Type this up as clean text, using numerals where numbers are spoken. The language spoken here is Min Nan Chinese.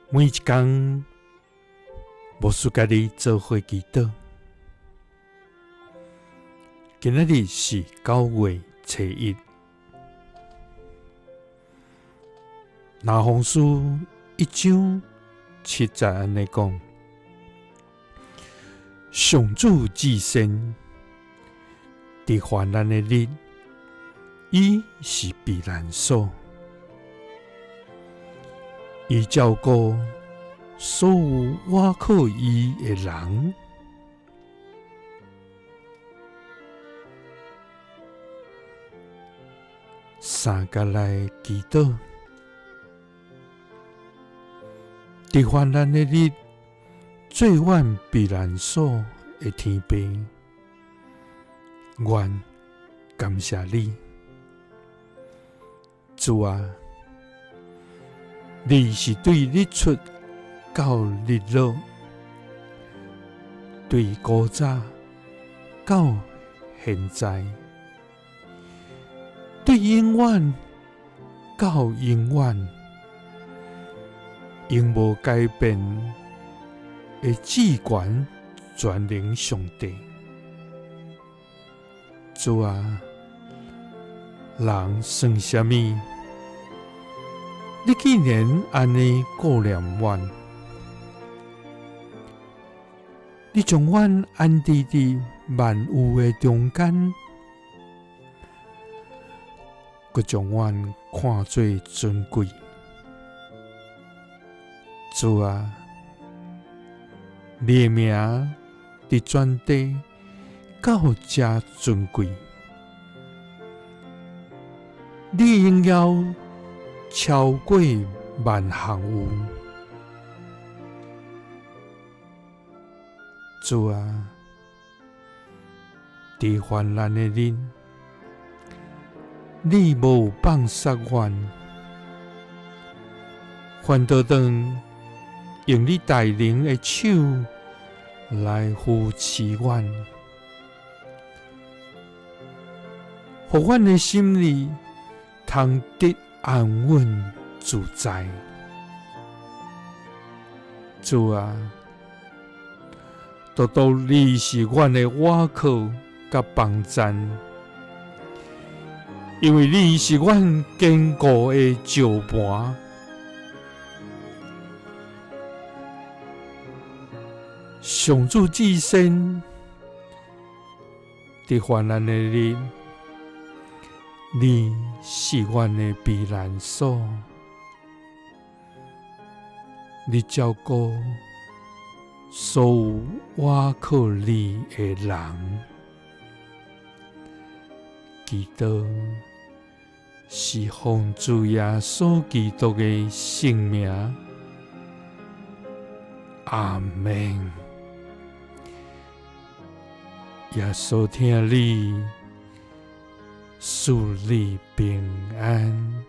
每一工，牧師佮你做伙祈禱。今仔日是9月初1，拿鴻書1章7節按呢講：上主至聖，佇患難的日，伊是避難所。伊照顧所有倚靠伊的人。三佮來祈禱，佇患難的日，做阮避難所的天父，阮感謝你，主啊！你是對日出到日落，對古早到現在，對永遠到永遠，永無改變的至懸全能上帝。主啊，人算啥物？你竟然按呢顧念阮，你將阮安置佇萬有的中間，閣將阮看做尊貴。主啊，你的名佇全地到遮尊貴，你榮耀超過萬項有。主啊，佇患難的日，你無放殺阮，反倒轉用你大能的手來扶持阮，予阮的心裡通得安穩自在。主啊，獨獨你是阮的倚靠佮幫贊，因為你是阮堅固的石磐。上主至聖，佇患難的日，你是阮的避難所，你照顧所有倚靠你的人。祈禱是奉主耶穌基督的聖名，阿們。耶穌疼你，賜你平安。